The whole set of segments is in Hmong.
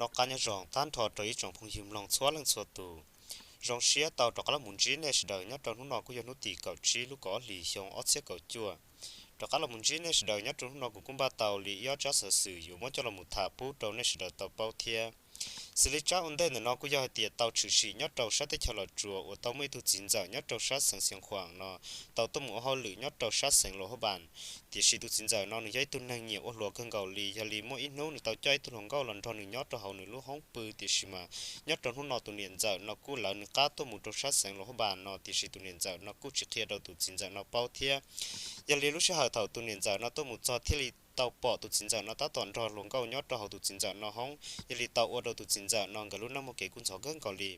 Noj qab nyob zoo tag nrho rau ib tsoom phooj ywg mloog txhua leej txhua tus. Zoo siab tau rov qab los mus ntsib nej sawv daws nyob rau hnub no kuj yog hnub tim kaum tsib lub kaum ob hlis xyoo ob txhiab kaum cuaj. Rov qab los mus ntsib nej sawv daws nyob rau hnub no kuv kuj npaj tau li ib ob tsab xov xwm yuav muab coj los mus tham pub rau nej sawv daws tau paub thiab. Xws li tsab ua ntej ntawm no kuj yog hais tias tau tshwm sim nyob rau sab teb chaws Los Tsuas uas tau muaj ib tug txiv ntxawm nyob rau sab xeev Xiav Khuam no tau tuaj mus ua hauj lwm nyob rau sab xeev Luas Hab Npas. Tiam sis tus txiv ntxawm no nws yog ib tug neeg nyiam ua hluas kawg nkaus li, yog li muaj ib hnub nws tau coj ib tug hluas nkauj los nrog nws nyob rau hauv nws lub hoob pw, tiam sis mas nyob rau hnub no tus niam ntxawm no kuj lawv nws qab tuaj mus rau sab xeev Luas Hab Npas no, tiam sis tus niam ntxawm no kuj tsis qhia rau tus txiv ntxawm no paub thiab. Yog li lub sij hawm thaum tus niam ntxawm no tuaj mus txog thiaj li tau pom tus txiv ntxawm no tab tom nrog hluas nkauj nyob rau hauv tus txiv ntxawm no hoob, yog li tau ua rau tus txiv ntxawm no nkawd lub neej muaj kev kub ntxhov kawg nkaus li.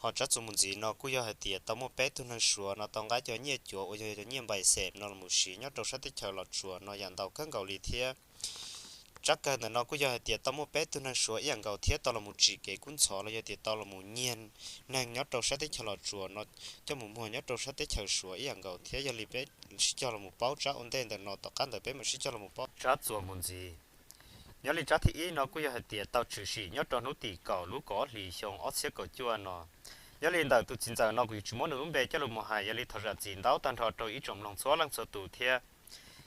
Ho tsab txuas mus ntxiv no kuj yog hais tias tau muaj peb tug neeg Suav no tau nqa cov nyiaj cuav uas yog cov nyiaj npais xem no los mus siv nyob rau sab teb chaws Los Tsuas no yam ntau kawg nkaus li thiab. Tsab kawg ntawm no kuj yog hais tias tau muaj peb tug neeg Suav ib yam nkaus thiab tau los mus tsim kev kub ntxhov los yog tias tau los mus nyiag neeg nyob rau sab teb chaws Los Tsuas no coj mus muag nyob rau sab teb chaws Suav ib yam nkaus thiab. Yog li peb sib cog los mus paub tsab ua ntej ntawm no tom qab ntawd peb mam sib cog los mus paub tsab txuas mus ntxiv. Nyob li tsab thib ib no kuj yog hais tias tau tshwm sim nyob rau hnub tim kaum lub kaum ob hlis xyoo ob txhiab kaum cuaj no. Yog li ntawm tus txiv ntxawm no kuv yuav tsis muab nws lub npe coj los mus hais, yog li thov zam txim ntau tag nrho rau ib tsoom mloog txhua leej txhua tus thiab.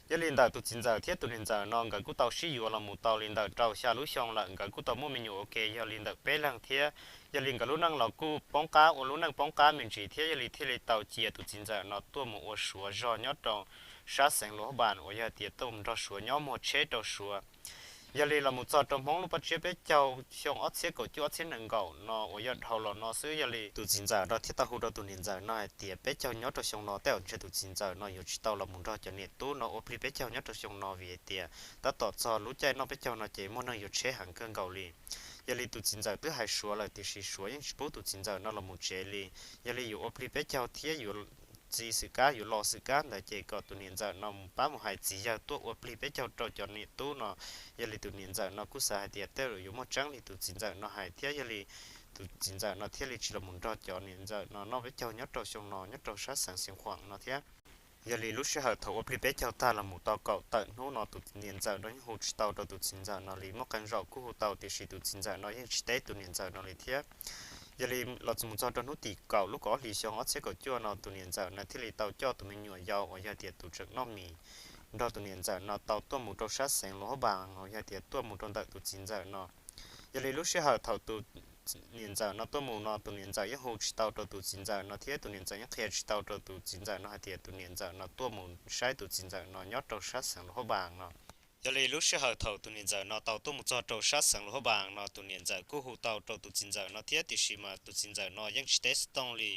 Yog li ntawm tus txiv ntxawm thiab tus niam ntxawm no nkawd kuj tau sib yuav los mus tau li ntawm rau xya lub xyoo lawm, nkawd kuj tau muaj me nyuam ua ke yog li ntawm peb leeg thiab. Yog li nkawd lub neej los kuj poob qab ua lub neej poob qab me ntsis thiab, yog li thiaj li tau cia tus txiv ntxawm no tuaj mus ua Suav zog nyob rau sab xeev Luas Hab Npas uas yog hais tias tuaj mus nrog Suav nyob muag tsheb rau Suav. Yog li los mus txog rau Hmoob lub paj tsiab peb caug xyoo ob txhiab kaum cuaj ob txhiab nees nkaum no uas yog dhau los no xwb, yog li tus txiv ntxawm no thiaj tau hu rau tus niam ntxawm no hais tias peb caug nyob rau xyoo no tej zaum ntshe tus txiv ntxawm no yuav tsis tau los mus nrog cov niam tub no ua plig peb caug nyob rau xyoo no vim hais tias tab tom txog lub caij noj peb caug no ces muaj neeg yuav tsheb heev kawg nkaus li. Yog li tus txiv ntxawm twb hais Suav lawm tiam sis Suav yeej tsis pub tus txiv ntxawm no los mus tsev li. Yog li yuav ua plig peb caug thiab yuav txi xwm kab yuav los xwm kab ntawd ces kom tus niam ntxawm no mus pab mus hais txiv yawg tuaj ua plig peb caug rau cov niam tub no. Yog li tus niam ntxawm no kuj xav hais tias tej zaum yuav muaj tseeb li tus txiv ntxawm no hais thiab, yog li tus txiv ntxawm no thiaj li tsis los mus nrog cov niam ntxawm no noj peb caug nyob rau xyoo no nyob rau sab xeev Xiav Khuam no thiab. Yog li lub sij hawm thaum ua plig peb caug tag los mus tau kaum tawm hnub no tus niam ntxawm no yeej hu tsis tau rau tus txiv ntxawm no li, muaj qee zaum kuj hu tau tiam sis tus txiv ntxawm no yeej tsis teb tus niam ntxawm no li thiab. Yog li los mus txog rau hnub tim kaum lub kaum ob hlis xyoo ob txhiab kaum cuaj no tus niam ntxawm no thiaj li tau coj tus me nyuam yau uas yog tias tus tseem noj mis nrog tus niam ntxawm no tau tuaj mus rau sab xeev Luas Hab Npas uas yog tias tuaj mus rau ntawm tus txiv ntxawm no. Yog li lub sij hawm thaum tus niam ntxawm no tuaj mus no tus niam ntxawm yeej hu tsis tau rau tus txiv ntxawm no thiab tus niam ntxawm yeej qhia tsis tau rau tus txiv ntxawm no hais tias tus niam ntxawm no tuaj mus saib tus txiv ntxawm no nyob rau sab xeev Luas Hab Npas no. Yog li lub sij hawm thaum tus niam ntxawm no tau tuaj mus txog rau sab xeev Luas Hab Npas no tus niam ntxawm kuj hu tau rau tus txiv ntxawm no thiab tiam sis mas tus txiv ntxawm no yeej tsis teb xov tooj li.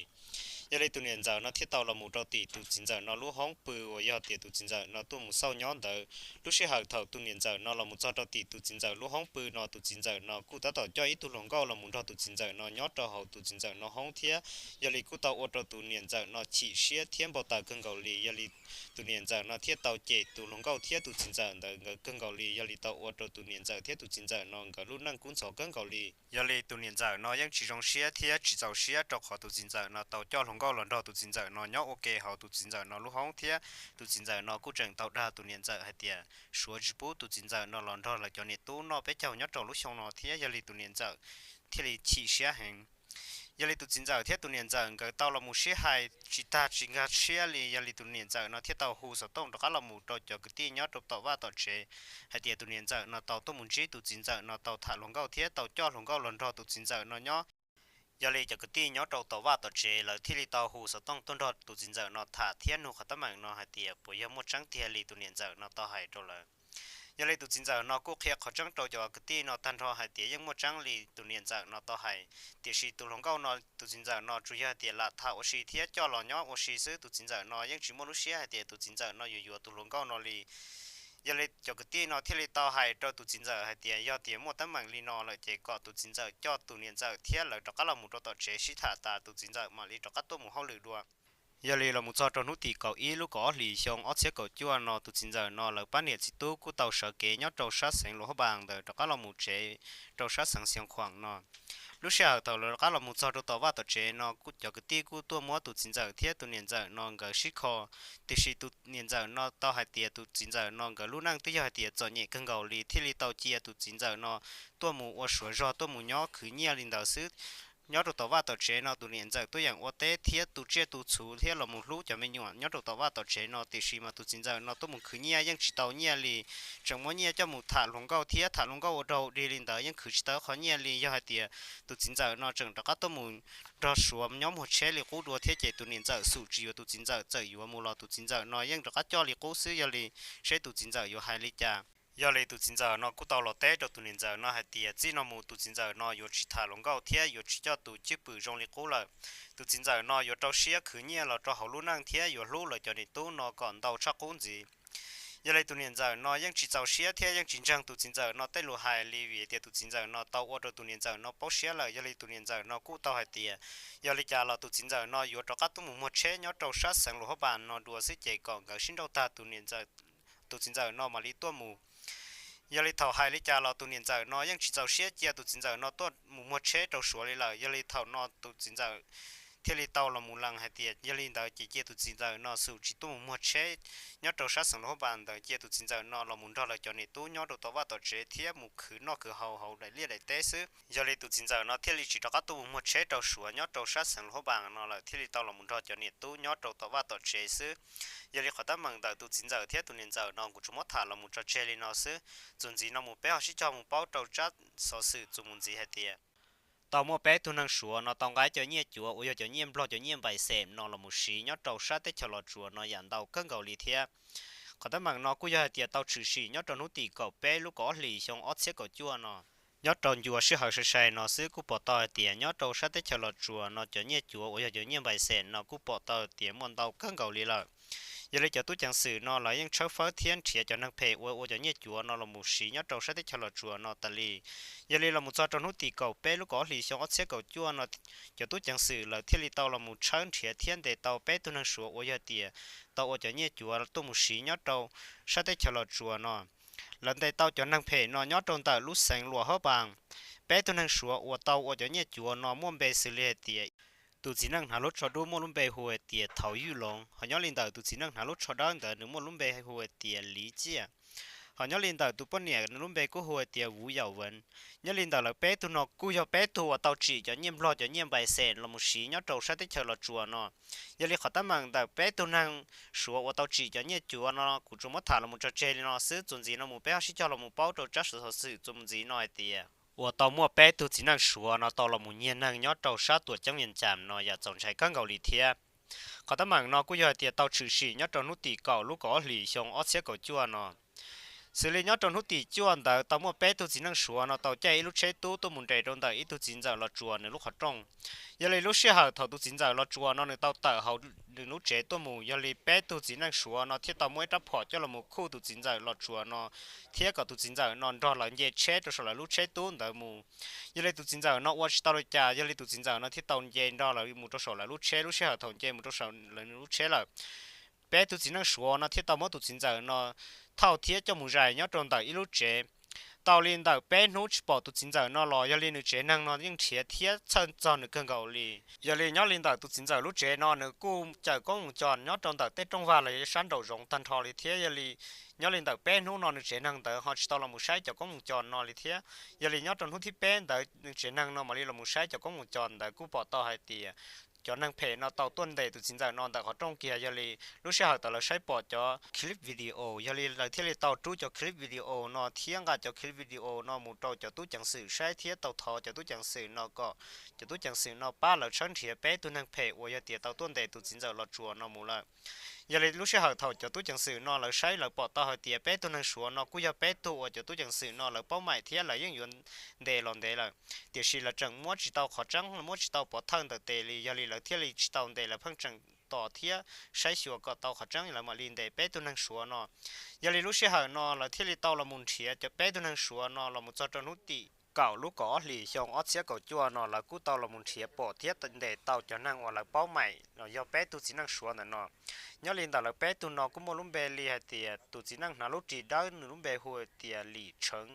Yog li tus niam ntxawm no thiaj tau los mus rau tim tus txiv ntxawm no lub hoob pw uas yog tias tus txiv ntxawm no tuaj mus xauj nyob ntawd. Lub sij hawm thaum tus niam ntxawm no los mus txog rau tim tus txiv ntxawm lub hoob pw no tus txiv ntxawm no kuj tab tom coj ib tug hluas nkauj los mus nrog tus txiv ntxawm no nyob rau hauv tus txiv ntxawm no hoob thiab. Yog li kuj tau ua rau tus niam ntxawm no chim siab thiab npau taws kawg nkaus li. Yog li tus niam ntxawm no thiaj tau cem tus hluas nkauj thiab tus txiv ntxawm ntawd nkawd kawg nkaus li. Yog li tau ua rau tus niam ntxawm thiab tus txiv ntxawm no nkawd lub neej kub ntxhov kawg nkaus li. Yog li tus niam ntxawm no yeej tsis zoo siab thiab tsis txaus siab rau qhov tus txiv ntxawm no tau coj hluas nkauj los nrog tus txiv ntxawm no nyob ua ke hauv tus txiv ntxawm no lub hoob thiab. Tus txiv ntxawm no kuj tseem tau dag tus niam ntxawm hais tias Suav tsis pub tus txiv ntxawm no los nrog lawv cov niam tub noj peb caug nyob rau lub xyoo no thiab. Yog li tus niam ntxawm thiaj li chim siab heev. Yog li tus txiv ntxawm thiab tus niam ntxawm nkawd tau los mus sib hais tsis tag tsis nkag siab li, yog li tus niam ntxawm no thiaj tau hu xov tooj rov qab los mus rau cov kwv tij nyob rau tom vaj tom tsev hais tias tus niam ntxawm no tau tuaj mus ntsib tus txiv ntxawm no tau tham hluas nkauj thiab tau coj hluas nkauj los nrog tus txiv ntxawm no nyob. Yog li cov kwv tij nyob rau tom vaj tom tsev lawv thiaj li tau hu xov tooj tuaj nrog tus txiv ntxawm no tham thiab nug qhov teeb meem no hais tias puas yog muaj tseeb tiag li tus niam ntxawm no tau hais rau lawv. Yog li tus txiv ntxawm no kuj qhia qhov tseeb rau cov kwv tij no tag nrho hais tias yeej muaj tseeb li tus niam ntxawm no tau hais, tiam sis tus hluas nkauj no tus txiv ntxawm no tsuas yog hais tias lam tham ua si thiab coj los nyob ua si xwb, tus txiv ntxawm no yeej tsis muaj lub siab hais tias tus txiv ntxawm no yuav yuav tus hluas nkauj no li. Yog li cov kwv tij no thiaj li tau hais rau tus txiv ntxawm hais tias yog tias muaj teeb meem li no lawm ces kom tus txiv ntxawm coj tus niam ntxawm thiab lawv rov qab los mus rau tom tsev sib tham tas tus txiv ntxawm mam li rov qab tuaj mus hauj lwm dua. Yog li los mus txog rau hnub tim kaum ib lub kaum ob hlis xyoo ob txhiab kaum cuaj no tus txiv ntxawm no lawv pab niam txiv tub kuj tau sawv kev nyob rau sab xeev Luas Hab Npas ntawm rov qab los mus tsev rau sab xeev Xiav Khuam no. Lub sij hawm thaum lawv rov qab los mus txog rau tom vaj tom tsev no cov kwv tij kuj tuaj muab tus txiv ntxawm thiab tus niam ntxawm no nkawd sib kho, tiam sis tus niam ntxawm no tau hais tias tus txiv ntxawm no nkawd lub neej twb yog hais tias txom nyem kawg nkaus li thiaj li tau cia tus txiv ntxawm no tuaj mus ua suav zog tuaj mus nyob khwv nyiaj li ntawd xwb. Nyob rau tom vaj tom tsev no tus niam ntxawm tuaj yeem ua teb thiab tu tsiaj tu txhuv thiab los mus hlub cov me nyuam nyob rau tom vaj tom tsev no, tiam sis mas tus txiv ntxawm no tuaj mus khwv nyiaj yeej tsis tau nyiaj li. Tseem muab nyiaj coj mus tham hluas nkauj thiab tham hluas nkauj ua rau ua dig li ntawd yeej khwv tsis tau qhov nyiaj li. Yog hais tias tus txiv ntxawm no tseem rov qab tuaj mus nrog suav nyob muag tsheb li qub dua thiab ces tus niam ntxawm xum tsis yuav tus txiv ntxawm, txawm yuav mus los tus txiv ntxawm no yeej rov qab coj li qub xwb. Yog li seb tus txiv ntxawm yuav hais li cas. Yog li tus txiv ntxawm no kuj tau los teb rau tus niam ntxawm no hais tias txij no mus tus txiv ntxawm no yuav tsis tham hluas nkauj thiab yuav tsis coj tus cwj pwm zoo li qub lawm. Tus txiv ntxawm no yuav rau siab khwv nyiaj los rau hauv lub neej thiab yuav hlub lawv cov niam tub no kom ntau tshaj qub ntxiv. Yog li tus niam ntxawm no yeej tsis txaus siab thiab yeej tsis ntseeg tus txiv ntxawm no tej lus hais li vim tias tus txiv ntxawm no tau ua rau tus niam ntxawm no paub siab lawm. Yog li tus niam ntxawm no kuj tau hais tias yog li cas los tus txiv ntxawm no yuav rov qab tuaj mus muag tsheb nyob rau sab xeev Luas Hab Npas no dua xwb ces kom nkawd sib nrauj tag tus niam ntxawm tus txiv ntxawm no mam li tuaj mus. Yog li thaum hais li cas los tus niam ntxawm no yeej tsis txaus siab cia tus txiv ntxawm no tuaj mus muag tsheb rau suav li lawm. Yog li thaum no tus txiv ntxawm thiaj li tau los mus lees hais tias yog li ntawd ces cia tus txiv ntxawm no xum tsis tuaj mus muag tsheb nyob rau sab xeev Luas Hab Npas ntawd, cia tus txiv ntxawm no los mus nrog lawv cov niam tub nyob rau tom vaj tom tsev thiab mus khwv noj khwv haus hauv daim liaj daim teb xwb. Yog li tus txiv ntxawm no thiaj li tsis rov qab tuaj mus muag tsheb rau suav nyob rau sab xeev Luas Hab Npas no lawm, thiaj li tau los mus nrog cov niam tub nyob rau tom vaj tom tsev xwb. Yog li qhov teeb meem ntawm tus txiv ntxawm thiab tus niam ntxawm no kuv tsuas muab tham los mus tso tseg li no xwb. Txuas ntxiv no mus peb ho sib cog mus paub rau tsab xov xwm txuas mus ntxiv hais tias tau muaj peb tug neeg suav no tau nqa cov nyiaj cuav uas yog cov nyiaj nplog cov nyiaj npais xem no los mus siv nyob rau sab teb chaws Los Tsuas no yam ntau kawg nkaus li thiab. Qhov teeb meem no kuj yog hais tias tau tshwm sim nyob rau hnub tim kaum peb lub kaum ob hlis xyoo ob txhiab kaum cuaj no. Nyob rau ncua sij hawm sai sai no xwb kuj pom tau hais tias nyob rau sab teb chaws Los Tsuas no cov nyiaj cuav uas yog cov nyiaj npais xem no kuj pom tau tias muaj ntau kawg nkaus li lawm. Yog li cov tub ceev xwm no lawv yeej tshawb fawb thiab nrhiav cov neeg phem uas ua cov nyiaj cuav no los mus siv nyob rau sab teb chaws Los Tsuas no tas li. Yog li los mus txog rau hnub tim kaum peb lub kaum ob hlis xyoo ob txhiab kaum cuaj no, cov tub ceev xwm lawv thiaj li tau los mus tshawb nrhiav thiab ntes tau peb tug neeg suav uas yog tias tau ua cov nyiaj cuav tuaj mus siv nyob rau sab teb chaws Los Tsuas no. Lawv ntes tau cov neeg phem no nyob rau ntawm lub xeev Luas Hab Npas. Peb tug neeg suav uas tau ua cov nyiaj cuav no muaj npe xws li hais tias tus txiv neej hnav lub tsho dub muaj lub npe hu hais tias Thauv Ywj Loov, ho nyob li ntawm tus txiv neej hnav lub tsho dawb ntawd nws muaj lub npe hu hais tias Liv Ciaj. Ho nyob li ntawm tus poj niam nws lub npe kuj hu hais tias Vuv Yaum Veev. Nyob li ntawm lawv peb tug no kuj yog peb tug uas tau tsim cov nyiaj nplog cov nyiaj npais xem los mus siv nyob rau sab teb chaws Los Tsuas no. Yog li qhov teeb meem ntawm peb tug neeg suav uas tau tsim cov nyiaj cuav no kuv tsuas muab tham los mus tso tseg li no xwb. Txuas ntxiv no mus peb ho sib cog los mus paub rau tsab xov xwm txuas mus ntxiv no hais tias uas tau muaj peb tug txiv neej suav no tau los mus nyiag neeg nyob rau sab tuam ceeb Vias Cas no yam txaus ntshai kawg nkaus li thiab. Qhov teeb meem no kuj yog hais tias tau tshwm sim nyob rau hnub tim kaum lub kaum ob hlis xyoo ob txhiab kaum cuaj no. Xws li nyob rau hnub tim cuaj ntawd tau muaj peb tug txiv neej suav no tau caij ib lub tsheb tub tuaj mus nres rau ntawm ib tug txiv ntxawm Los Tsuas nws lub qhov rooj. Yog li lub sij hawm thaum tus txiv ntxawm Los Tsuas no nws tau tawm hauv nws lub tsev tuaj mus, yog li peb tug txiv neej suav no thiaj tau muaj ib rab phom coj los mus khuj tus txiv ntxawm Los Tsuas no, thiab kom tus txiv ntxawm no nrog lawv nce tsheb rau saum lawv lub tsheb tub ntawd mus. Yog li tus txiv ntxawm no ua tsis tau li cas, yog li tus txiv ntxawm no thiaj tau nce nrog lawv mus rau saum lawv lub tsheb. Lub sij hawm thaum nce mus rau saum lawv lub tsheb lawm, peb tug txiv neej suav no thiaj tau muab tus txiv ntxawm no thauj thiab coj mus zais nyob rau ntawm ib lub tsev. Tau li ntawm peb hnub tsis pom tus txiv ntxawm no los, yog li nws tsev neeg no yeej nrhiav thiab txhawj txog nws kawg nkaus li. Yog li nyob li ntawm tus txiv ntxawm lub tsev no nws kuj cawm koob mus cos nyob rau ntawm tej rooj vag los yog sab nraum zoov tag nrho li thiab. Yog li nyob li ntawm peb hnub no nws tsev neeg ntawd ho tsis tau los mus saib cov koob mus cos no li thiab. Yog li nyob rau hnub thib peb ntawd nws tsev neeg no mam li los mus saib cov koob mus cos ntawd kuj pom tau hais tias cov neeg phem no tau tuaj ntes tus txiv ntxawm no ntawm qhov rooj kiag. Yog li lub sij hawm thaum lawv saib pom cov clip video, yog li lawv thiaj li tau rub cov clip video no thiab nqa cov clip video no mus rau cov tub ceev xwm saib thiab tau thov cov tub ceev xwm no kom cov tub ceev xwm no pab lawv tshawb nrhiav peb tug neeg phem uas yog tias tau tuaj ntes tus txiv ntxawm Los Tsuas no mus lawm. Yog li lub sij hawm thaum cov tub ceev xwm no lawv saib lawv pom tau hais tias peb tug neeg suav no kuj yog peb tug uas cov tub ceev xwm no lawv paub maim thiab lawv yeej yuav ntes los ntev lawm, tiam sis lawv tseem muab tsis tau qhov tseeb, muab tsis tau pov thawj ntawm tes li. Yog li lawv thiaj li tsis tau ntes, lawv pheej tseem tos thiab saib xyuas kom tau qhov tseeb lawv mam li ntes peb tug neeg suav no. Yog li lub sij hawm no lawv thiaj li tau los mus nrhiav cov peb tug neeg suav no los mus txog rau hnub tim kaum lub kaum ob hlis xyoo ob txhiab kaum cuaj no lawv kuj tau los mus nrhiav pom thiab ntes tau cov neeg uas lawv paub meej los yog peb tug txiv neej Suav ntawm no. Nyob li ntawm lawv peb tug no kuj muaj lub npe li hais tias tus txiv neej hnav lub ris dawb nws lub npe hu tias Lis Tsheev.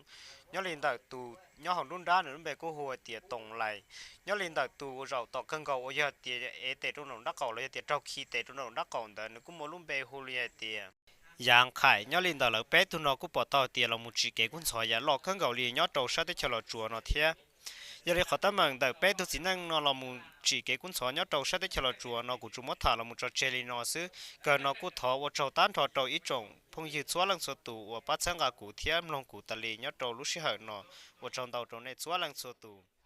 Nyob li ntawm tus nyob hauv nruab nrab nws lub npe kuj hu tias Toos Lais. Nyob li ntawm tus zaum tom kawg nkaus uas yog tias ev tes rau nraum nraub qaum los yog tias raug khi tes rau nraum nraub qaum ntawd nws kuj muaj lub npe hu li hais tias Yav Qhaim. Nyob li ntawm lawv peb tug no kuj pom tau tias los mus tsim kev kub ntxhov yam loj kawg nkaus li nyob rau sab teb chaws Los Tsuas no thiab. Yog li qhov teeb meem ntawm peb tug txiv neej no los mus tsim kev kub ntxhov nyob rau sab teb chaws Los Tsuas no kuv tsuas muab tham los mus tso tseg li no xwb. Kawg no kuj thov ua tsaug tag nrho rau ib tsoom phooj ywg txhua leej txhua tus uas pab txhawb nqa kuv thiab mloog kuv tas li nyob rau lub sij hawm no. Ua tsaug ntau rau nej txhua leej txhua tus.